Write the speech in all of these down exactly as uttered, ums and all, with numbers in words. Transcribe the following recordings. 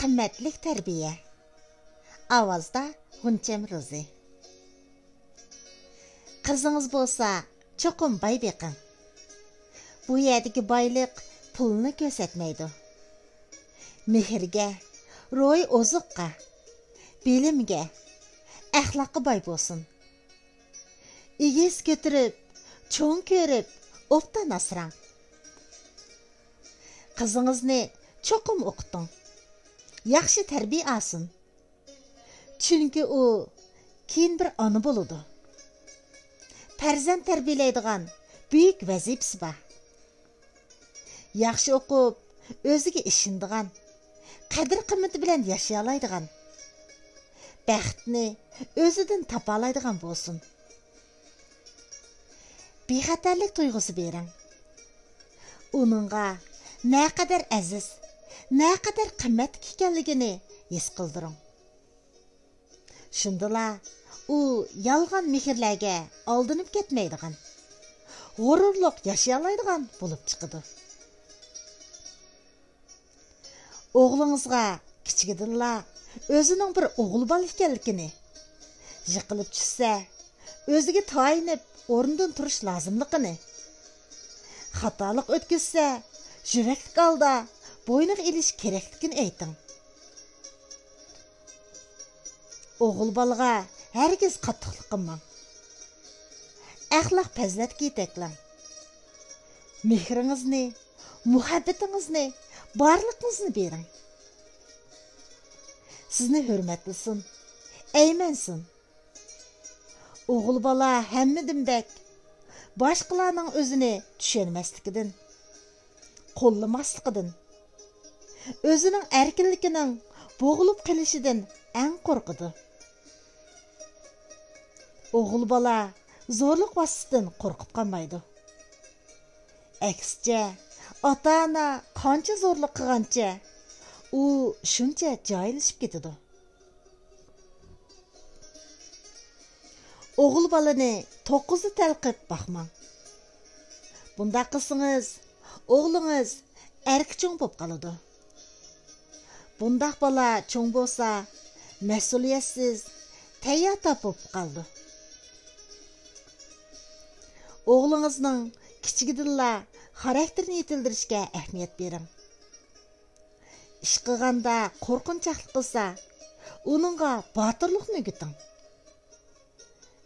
قىممەتلىك تەربىيە. ئاۋازدا غۇنچەم روزى. قىزىڭىز بولسا چوقۇم باي بېقىڭ. بۇ يەردىكى بايلىق پۇلنى كۆرسەتمەيدۇ. مېھىرگە، روھىي ئوزۇققا، بىلىمگە، ئەخلاققا باي بولسۇن. ئېگىز كۆتۈرۈپ، چوڭ كۆرۈپ، ئوبدان ئاسراڭ. قىزىڭىزنى چوقۇم ئوقۇتۇڭ. ياخشى تەربىيە ئالسۇن. چۈنكى ئۇ كېيىن بىر ئانا بولىدۇ. پەرزەنت تەربىيەلەيدىغان بۈيۈك ۋەزىپىسى بار. ياخشى ئوقۇپ، ئۆزىگە ئىشىنىدىغان، قەدىر-قىممىتى بىلەن ياشىيالايدىغان، بەختنى ئۆزىدىن تاپالايدىغان بولسۇن. بىخەتەرلىك تۇيغۇسى بېرىڭ. ئۇنىڭغا نەقەدەر ئەزىز، نەقەدەر قىممەتلىك ئىكەنلىكىنى ھېس قىلدۇرۇڭ. شۇندىلا ئۇ يالغان مېھىرلەرگە ئالدىنىپ كەتمەيدىغان، غۇرۇرلۇق ياشىيالايدىغان بولۇپ چىقىدۇ. ئوغلىڭىزغا كىچىكىدىنلا ئۆزىنىڭ بىر ئوغۇل بالا ئىكەنلىكىنى، يىقىلىپ چۈشسە، ئۆزىگە تايىنىپ ئورنىدىن تۇرۇش لازىملىقىنى، خاتالىق ئۆتكۈزسە، يۈرەكلىك ھالدا بوينىغا ئېلىش كېرەكلىكىنى ئېيتىڭ. ئوغۇل بالىغا ھەرگىز قاتتىقلىق قىلماڭ. ئەخلاق پەزىلەتكە يېتەكلەڭ. مېھرىڭىزنى، مۇھەببىتىڭىزنى، بارلىقىڭىزنى بېرىڭ. سىزنى ھۆرمەتلىسۇن، ئەيمەنسۇن. ئوغۇل بالا ھەممىدىن بەك باشقىلارنىڭ ئۆزىنى چۈشەنمەسلىكىدىن، قوللىماسلىقىدىن، ئۆزىنىڭ ئەركىنلىكىنىڭ بوغۇلۇپ قېلىشىدىن ئەڭ قورقىدۇ. ئوغۇل بالا زورلۇق ۋاسىتىسىدىن قورقۇپ قالمايدۇ. ئەكسىچە، ئاتا-ئانا قانچە زورلۇق قىلغانچە، ئۇ شۇنچە جاھىللىشىپ كېتىدۇ. ئوغۇل بالىنى توققۇزدا تەل قىلىپ باقماڭ. بۇنداق قىلسىڭىز، ئوغلىڭىز ئەركە چوڭ بولۇپ قالىدۇ. بۇنداق بالا چوڭ بولسا، مەسئۇلىيەتسىز، تەييار تاپ بولۇپ قالىدۇ. ئوغلىڭىزنىڭ كىچىكىدىنلا خاراكتېرىنى يېتىلدۈرۈشكە ئەھمىيەت بېرىڭ. ئىش قىلغاندا قورقۇنچاقلىق قىلسا، ئۇنىڭغا باتۇرلۇقنى ئۆگىتىڭ.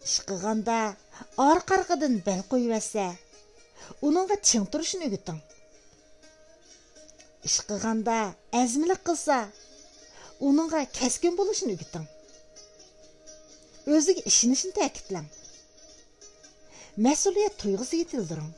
ئىش قىلغاندا ئارقا-ئارقىدىن بەل قويۇۋەتسە، ئۇنىڭغا چىڭ تۇرۇشنى ئۆگىتىڭ. ئىش قىلغاندا ئەزمىلىك قىلسا، ئۇنىڭغا كەسكىن بولۇشنى ئۆگىتىڭ. ئۆزىگە ئىشىنىشنى تەكىتلەڭ. مەسئۇلىيەت تۇيغۇسى يېتىلدۈرۈڭ.